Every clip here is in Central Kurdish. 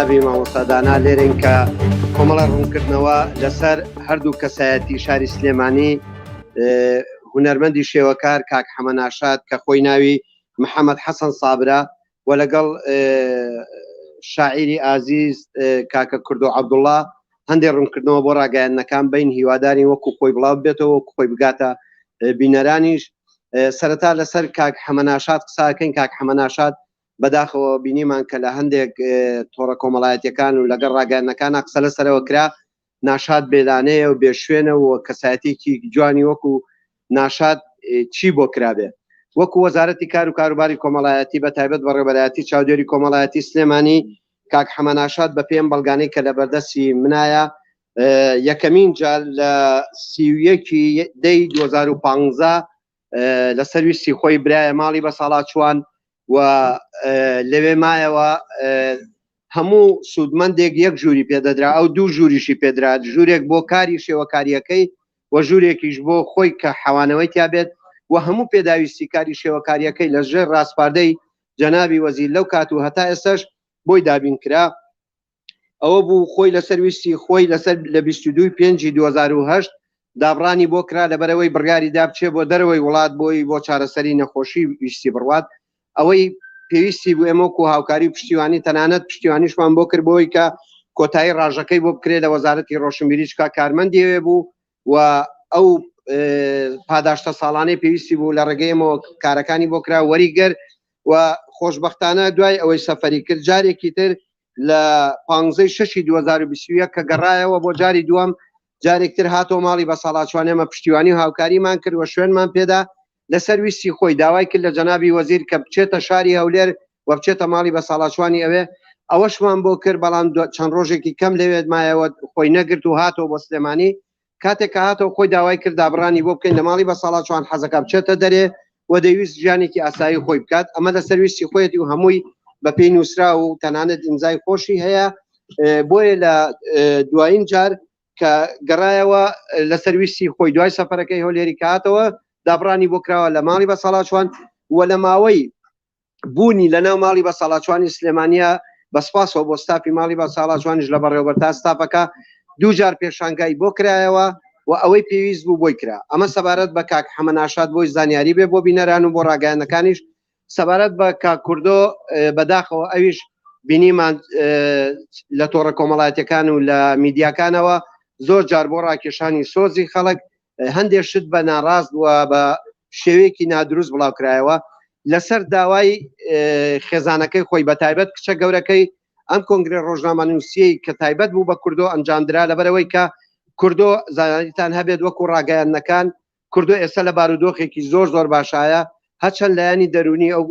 جەنابی مامۆستا دانا لێرەین کە کۆمەڵە ڕوونکردنەوە لەسەر هەردوو کەسایەتی شاری سلێمانی هونەرمەندی شێوەکار کاک حەمە ناشاد کە خۆی ناوی محەممەد حەسەن سابرا و لەگەڵ شاعیری ئازیز کاکە کوردۆ عەبدوڵڵا هەندێک ڕوونکردنەوە بۆ ڕاگەیاندنەکان بین هیوادارین وەکو خۆی بڵاو بێتەوە وەکو خۆی بگاتە بینەرانیش سەرەتا لەسەر کاک حەمەناشاد قساکەین کاک حەمەناشاد بەداخەوە بینیمان کە لە هەندێک تۆڕە کۆمەڵایەتەکان و لەگەڵ ڕاگەیاندنەکانە قسە لەسەرەوە کرا ناشاد بێلانەیە و بێشوێنە و کەسایەتێکی جوانی وەکو ناشاد چی بۆ کرابێ وەکو وەزارەتی کار و کاروباری کۆمەڵایەتی بە تایبەت بەڕێوەبەرایەتی چاودێری کۆمەڵایەتی سلێمانی کاک حەمەناشاد بە پێم بەڵگانەی کە لە بەردەستی منایە یەکەمین جار لە سیویەکی دەی 2015 لە سەرویستی خۆی برایە ماڵی بە ساڵاچوان و لەوێ مایەوە هەموو سوودمەندێک یەک ژووری پێدەدرا ئەو دوو ژووریشی پێدرا ژوورێک بۆ کاری شێوەکاریەکەی و ژوورێکیش بۆ خۆی کە حەوانەوەی تیابێت و هەموو پێداویستی کاری شێوەکاریەکەی لە ژێر ڕاسپاردەی جەنابی وەزیر لەو کات و هەتا ئێستاش بۆی دابین کرا ئەوە بوو خۆی لەسەر ویستی خۆی لەسەر لە 22 پێنجی 2008 دابڕانی بۆ کرا لەبەرەوەی بڕیاری دا بچێ بۆ دەرەوەی وڵات بۆی بۆ چارەسەری نەخۆشی ویستی بڕوات ئەوەی پێویستی بوو ئێمە وەکو هاوکاری و پشتیوانی تەنانەت پشتیوانیشمان بۆ کرد بۆی کە کۆتایی ڕاژەکەی بۆ بکرێت لە وەزارەتی ڕۆشنبیری چکا کارمەندی ئەوێ بوو و ئەو پاداشتە ساڵانەی پێویستی بوو لە ڕێگەی ئێمەوە کارەکانی بۆ کرا وەریگر و خۆشببختانە دوای ئەوەی سەفەری کرد جارێکی تر لە پانزەی شەشی 2021 کە گەڕایەوە بۆ جاری دووەم جارێکتر هاتەوە ماڵی بە ساڵاچوان ئێمە پشتیوانی و هاوکاریمان کرد و شوێنمان پێدا لەسەر ویستی خۆی داوای کرد لە جەنابی وەزیر کە بچێتە شاری هەولێر و بچێتە ماڵی بە ساڵاچوانی ئەوێ ئەوەشمان بۆ کرد بەڵام چەند ڕۆژێکی کەم لەوێت مایەوە خۆی نەگرت و هاتەوە بۆ سلێمانی کاتێک کە هاتەوە خۆی داوای کرد دابڕانی بۆ بکەین لە ماڵی بە ساڵاچوان حەزەکە بچێتە دەرێ و دەیویست ژیانێکی ئاسایی خۆی بکات ئەمە لەسەر ویستی خۆیەتی و هەمووی بە پێی نووسرا و تەنانەت ئیمزای خۆشی هەیە بۆیە لە دوایین جار کە گەڕایەوە لەسەر ویستی خۆی دوای سەفەرەکەی هەولێری کاتەوە دابڕانی بۆ کراوە لە ماڵی بە ساڵاچوان و لە ماوەی بوونی لە ناو ماڵی بە ساڵاچوانی سلێمانە بە سپاسەوە بۆ ستافی ماڵی بە ساڵاچوانیش لە بەڕێوەبەر تا ستافەکە دوو جار پێشانگای بۆ کرایەوە و ئەوەی پێویست بوو بۆی کرا ئەمە سەبارەت بە کاک حەمە ناشاد بۆی زانیاری بێ بۆ بینەران و بۆ ڕاگەیاندنەکانیش سەبارەت بە کاک کوردۆ بەداخەوە ئەویش بینیمان لە تۆڕە کۆمەڵایەتەکان و لە میدیاکانەوە زۆر جار بۆ ڕاکێشانی سۆزی خەڵک هەندێک شت بە ناڕاست و بە شێوەیەکی نادروست بڵاو کرایەوە لەسەر داوای خێزانەکەی خۆی بە تایبەت کچە گەورەکەی ئەم کۆنگرە ڕۆژنامەنووسیەی کە تایبەت بوو بە کوردۆ ئەنجامدرا لەبەرەوەی کە کوردۆ زانیتان هەبێت وەکو ڕاگەیاندنەکان کوردۆ ئێستا لە بارودۆخێکی زۆر زۆر باشایە هەرچەند لایەنی دەرونی ئەو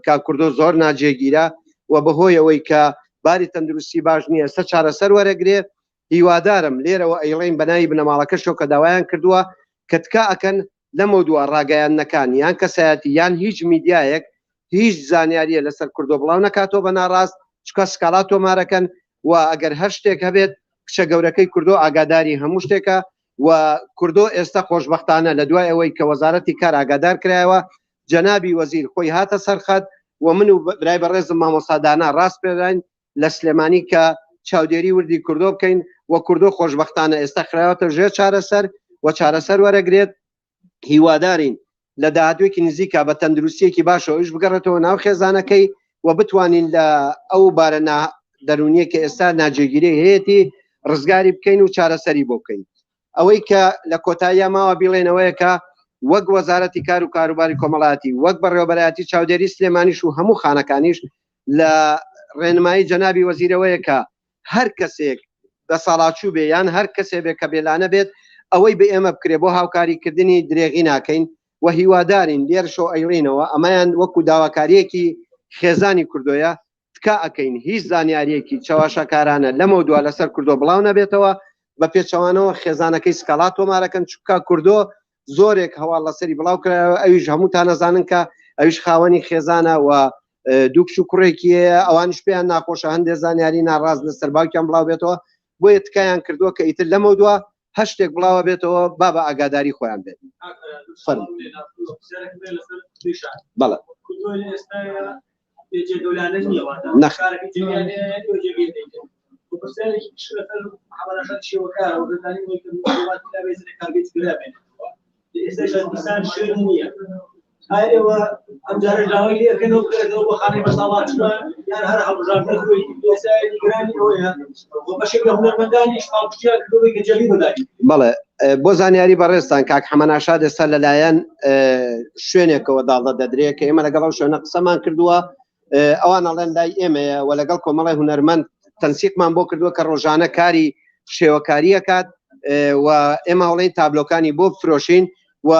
کاک کوردۆ زۆر ناجێگیرە و بەهۆی ئەوەی کە باری تەندروستی باش نییە ئێستا چارەسەر وەرەگرێ هیوادارم لێرەوە ئەیڵێین بەناوی بنەماڵەکەشەوە کە داوایان کردووە کە تکا ئەکەن لەمەودوا ڕاگەیاندنەکان یان کەسایەتی یان هیچ میدیایەک هیچ زانیاریە لەسەر کوردۆ بڵاو نەکاتەوە بە ناڕاست چکە سکاڵا تۆمارەکەن و ئەگەر هەر شتێک هەبێت کچە گەورەکەی کوردۆ ئاگاداری هەموو شتێکە و کوردۆ ئێستا خۆشبەختانە لە دوای ئەوەی کە وەزارەتی کار ئاگادار کرایەوە جەنابی وەزیر خۆی هاتە سەرخەت و من و برای بەڕێزم مامۆستا دانا ڕاسپێراین لە سلێمانی کە چاودێری وردی کوردۆ بکەین و کوردۆ خۆشبەختانە ئێستا خراوەتە ژێر چارەسەر و چارەسەر وەرەگرێت هیوادارین لە داهاتوێکی نزیکە بە تەندروستیەکی باشەوە ئەویش بگەڕێتەوە ناو خێزانەکەی و بتوانین لە ئەو بارە نا دەرونیە کە ئێستا ناجێگیری هەیەتی ڕزگاری بکەین و چارەسەری بۆ بکەین ئەوەی کە لە کۆتاییە ماوە بیڵێنەوەیە کە وەک وەزارەتی کار و کاروباری کۆمەڵاتی وەک بەڕێوەبەرایەتی چاودێری سلێمانیش و هەموو خانەکانیش لە ڕێنمایی جەنابی وەزیرەوەیە کە هەر کەسێک بە ساڵاچوو بێ یان هەر کەسێ بێ کە بێلانە بێت ئەوەی بە ئێمە بکرێ بۆ هاوکاریکردنی درێغی ناکەین و هیوادارین لێرشەوە ئەیڵینەوە ئەمەیان وەکو داواکاریەکی خێزانی کوردۆیە. تکا ئەکەین هیچ زانیاریەکی چەواشەکارانە لەمەودوا لەسەر کوردۆ بڵاو نەبێتەوە، بە پێچەوانەوە خێزانەکەی سکاڵا تۆمارەکەن، چونکە کوردۆ زۆرێک هەواڵ لەسەری بڵاو کرایەوە، ئەویش هەمووتان ئەزانن کە ئەویش خاوەنی خێزانە و دوو کچ و کوڕێکی هەیە، ئەوانیش پێیان ناخۆشە هەندێک زانیاری ناڕاست لەسەر باوکیان بڵاو بێتەوە، بۆیە تکایان کردووە کە ئیتر لەمەودوا هەر شتێک بڵاوە بێتەوە با بە ئاگاداری خۆیان بێت. فەرموو. بەڵێ. بەڵێ بۆ زانیاری بەڕێزتان کاک حەمەناشاد ئێستا لەلایەن شوێنێکەوە داڵدە دەدرێت کە ئێمە لەگەڵ ئەو شوێنە قسەمان کردووە ئەوان ئەڵێن لای ئێمەیە و لەگەڵ کۆمەڵی هونەرمەند تەنسیقمان بۆ کردووە کە ڕۆژانە کاری شێوەکاریەکات و ئێمە هەڵێن تابلۆکانی بۆ فرۆشین و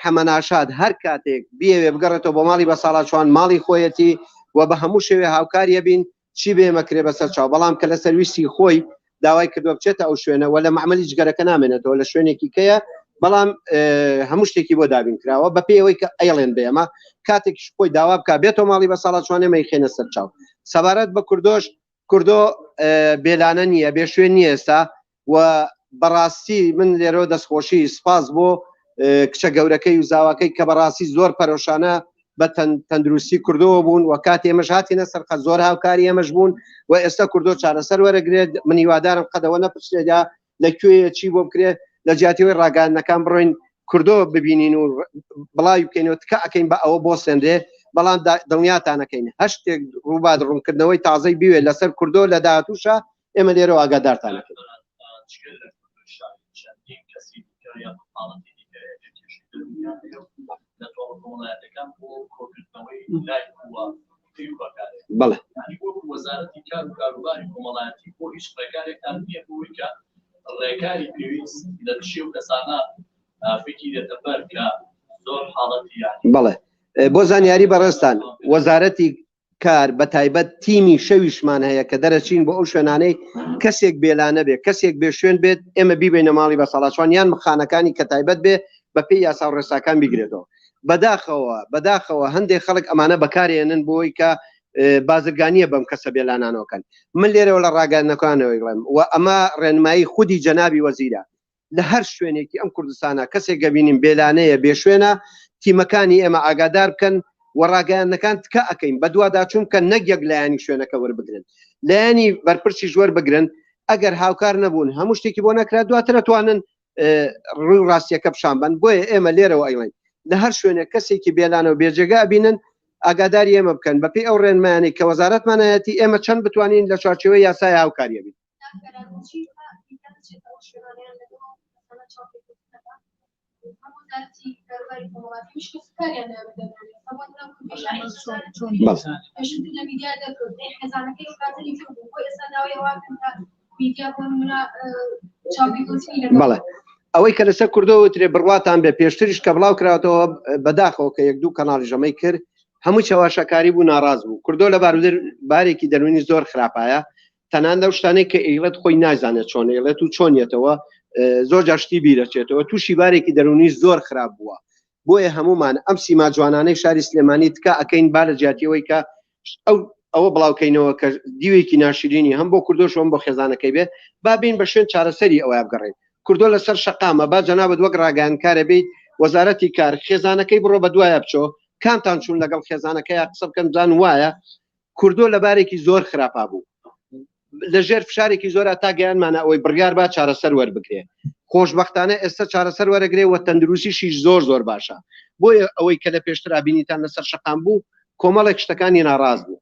حەمەناشاد هەر کاتێک بیەوێ بگەڕێتەوە بۆ ماڵی بە ساڵاچوان ماڵی خۆیەتی و بە هەموو شێوێ هاوکاریە بین چی بێ مەکرێ بەسەر چاو بەڵام کە لەسەر ویستی خۆی داوای کردووە بچێتە ئەو شوێنە وە لە معمەلی جگەرەکە نامێنێتەوە لە شوێنێکی کەیە بەڵام هەموو شتێکی بۆ دابین کراوە بە پێی ئەوەی کە ئەیڵێن بە ئێمە کاتێکیش خۆی داوا بک بێتەوە ماڵی بە ساڵا چوانێ مەیخێنە سەر چاو سەبارەت بە کوردۆش کوردۆ بێلانە نییە بێ شوێن نییە ئێستا و بەڕاستی من لێرەوە دەستخۆشی سپاس بۆ کچە گەورەکەی و زاواکەی کە بەڕاستی زۆر پەرۆشانە بە تەندروستی کوردەوە بوون و کاتی ئێمەش هاتینە سەرقە زۆر هاوکاری ئێمەش بوون و ئێستا کوردۆ چارەسەر وەرەگرێت من هیوادارم قەدەوە نەپرسێدا لە کوێیە چی بۆ بکرێت لە جیاتیەوەی ڕاگەاندنەکان بڕۆین کوردۆ ببینین و بڵاوی بکەینەوە تکا ئەەکەین بە ئەوە بۆ سێنرێ بەڵام دڵنیاتانەکەین هەر شتێک ڕووبات ڕوونکردنەوەی تازەی بوێ لەسەر کوردۆ لە داهاتووشە ئێمە لێرەوە ئاگادارتان ئەکەین. بەڵێ. بەڵێ بۆ زانیاری بەڕێزتان وەزارەتی کار بە تایبەت تیمی شەویشمان هەیە کە دەرەچین بۆ ئەو شوێنانەی کەسێک بێلانە بێ کەسێک بێ شوێن بێت ئێمە بیبینە ماڵی بە ساڵاچوان یان خانەکانی کە تایبەت بێ بە پێی یاسا و ڕێساکان بیگرێتەوە بەداخەوە بەداخەوە هەندێک خەڵک ئەمانە بەکارێنن بۆی کە بازرگانیە بەم کەسە بێلانانەوەکەن من لێرەوە لە ڕاگەیاندنەکانەوەی بڵێم و ئەمە ڕێنمایی خودی جەنابی وەزیرە لە هەر شوێنێکی ئەم کوردستانە کەسێک گەبینین بێلانەیە بێشوێنە تیمەکانی ئێمە ئاگادار بکەن و ڕاگەیاندنەکان تکا ئەکەین بەدواداچوون بکەن نەک یەک لایەنی شوێنەکە وەربگرن لایەنی بەرپرسیش وەربگرن ئەگەر هاوکار نەبوون هەموو شتێکی بۆ نەکرا دواتر ئەتوانن ڕووی ڕاستیەکە پیشان بن بۆیە ئێمە لێرەوە ئەیڵێن لە هەر شوێنێک کەسێکی بێلانە و بێجێگا ئەبینن ئاگاداری ئێمە بکەن بەپێی ئەو ڕێنمایانەی کە وەزارەتمانایەتی ئێمە چەند بتوانین لە چوارچێوەی یاسای هاوکاریە بین. بەڵێ ئەوەی کە لەسەر کوردەوە وترێ بڕواتان بێ پێشتریش کە بڵاو کراوەتەوە بەداخەوە کە یەک دوو کەناڵی ژەمەی کرد هەموو چەواشەکاری بوو ناڕاز بوو کوردۆ لە بارودر بارێکی دەروونی زۆر خراپایە تەنان لەو شتانەی کە ئەیڵێت خۆی نازانێت چۆن ئەیڵێت و چۆنیەتەوە زۆر جاشتی بیرەچێتەوە تووشی بارێکی دەرونی زۆر خراپ بووە بۆیە هەمومان ئەم سیما جوانانەی شاری سلێمانی تکا ئەەکەین با لە جیاتیەوەی کە ئەو ئەوە بڵاوکەینەوە کە دیوێکی ناشرینی هەم بۆ کوردۆش هەم بۆ خێزانەکەی بێ با بین بە شوێن چارەسەری ئەوە بگەڕێن کوردۆ لەسەر شەقامە با جەنابەت وەک ڕاگەیاندکارە بیت وەزارەتی کار خێزانەکەی بڕۆ بە دوایە بچۆ کامتان چوون لەگەڵ خێزانەکەی قسە بکەن بزان وایە کوردۆ لە بارێکی زۆر خراپا بوو لە ژێر فشارێکی زۆرا تا گەیانمانە ئەوەی بڕیار با چارەسەر وەربگرێ خۆشببختانە ئێستا چارەسەر وەرەگرێ و تەندروستیشی زۆر زۆر باشە بۆیە ئەوەی کە لە پێشترا بینیتان لەسەر شەقام بوو کۆمەڵێک شتەکانی ناڕاست بوو.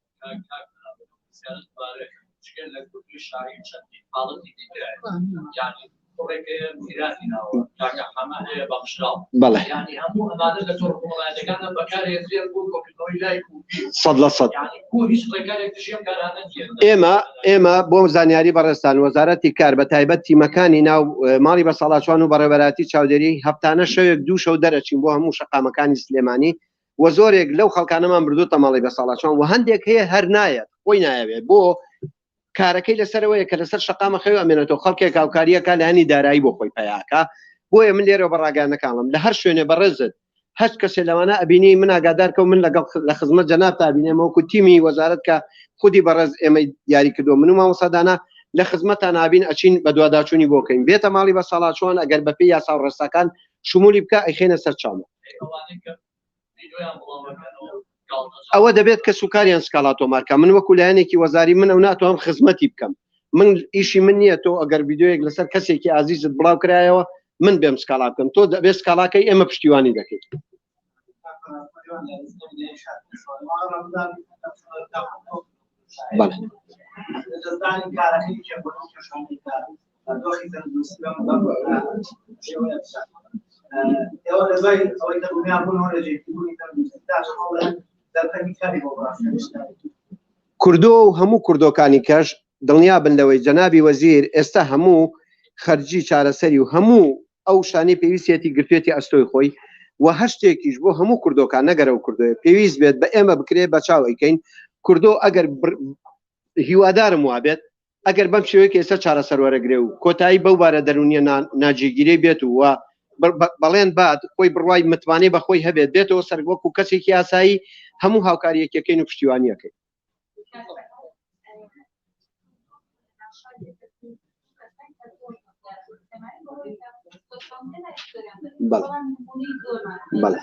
بەڵێ سەد لە سەد ئێمە ئێمە بۆ زانیاری بەڕێزتان وەزارەتی کار بە تایبەت تیمەکانی ناو ماڵی بە ساڵاچوان و بەڕێوەبەرایەتی چاودێری هەفتانە شەوێک دوو شەو دەرەچین بۆ هەموو شەقامەکانی سلێمانی و زۆرێک لەو خەڵکانەمان بردوتە ماڵی بە ساڵاچوان و هەندێک هەیە هەر نایەت. خۆی نایەوێت بۆ کارەکەی لەسەرەوەیە کە لەسەر شەقامە خەوی ئەمێنێتەوە خەڵکێک هاوکاریەکە لایەنی دارایی بۆ خۆی پیاکە بۆیە من لێرەوە بە ڕاگەیاندنەکانم لە هەر شوێنێ بەڕێزت هەر کەسێ لەوانە ئەبینی من ئاگادار کە من لەگەڵ لە خزمەت جەناب تا بینێمە وەکو تیمی وەزارەت کە خودی بەڕێز ئێمەی دیاری کردو من و مامۆستا دانا لە خزمەتان نابین ئەچین بە دواداچوونی بۆکەین بێتە ماڵی بە ساڵاچوان ئەگەر بەپێی یاسا و ڕێساکان شمولی بکە ئەیخێنە سەر چاومە ئەوە دەبێت کە سوکاریان سکاڵا تۆمارکە من وەکو لایەنێکی وەزاری من ئەو ناتوانم خزمەتی بکەم من ئیشی من نییە تۆ ئەگەر ڤیددیوەک لەسەر کەسێکی ئازیزت بڵاو کرایەوە من بێم سکاڵا بکەم تۆ دەبێت سکاڵاکەی ئێمە پشتیوانی دەکەیت بەڵێ. کوردۆ و هەموو کوردۆکانی کەش دڵنیا بن لەوەی جەنابی وەزیر ئێستا هەموو خەرجی چارەسەری و هەموو ئەو شتانەی پێویستیەتی گرتوێتی ئەستۆی خۆی و هەر شتێکیش بۆ هەموو کوردۆکان نەگەرە و کوردۆیە پێویست بێت بە ئێمە بکرێت بە چاو ئەیکەین کوردۆ ئەگەر هیوادارم وابێت ئەگەر بەم شێوەیە کە ئێستا چارەسەر وەرەگرێ و کۆتایی بەو بارە دەروونیە ناجێگیرەی بێت و بەڵێن بات خۆی بڕوای متمانەی بە خۆی هەبێت بێتەوە سەر وەکو کەسێکی ئاسایی هەموو هاوکاریەکەکەین و پشتیوانیەکەی. بەڵێ بەڵێ.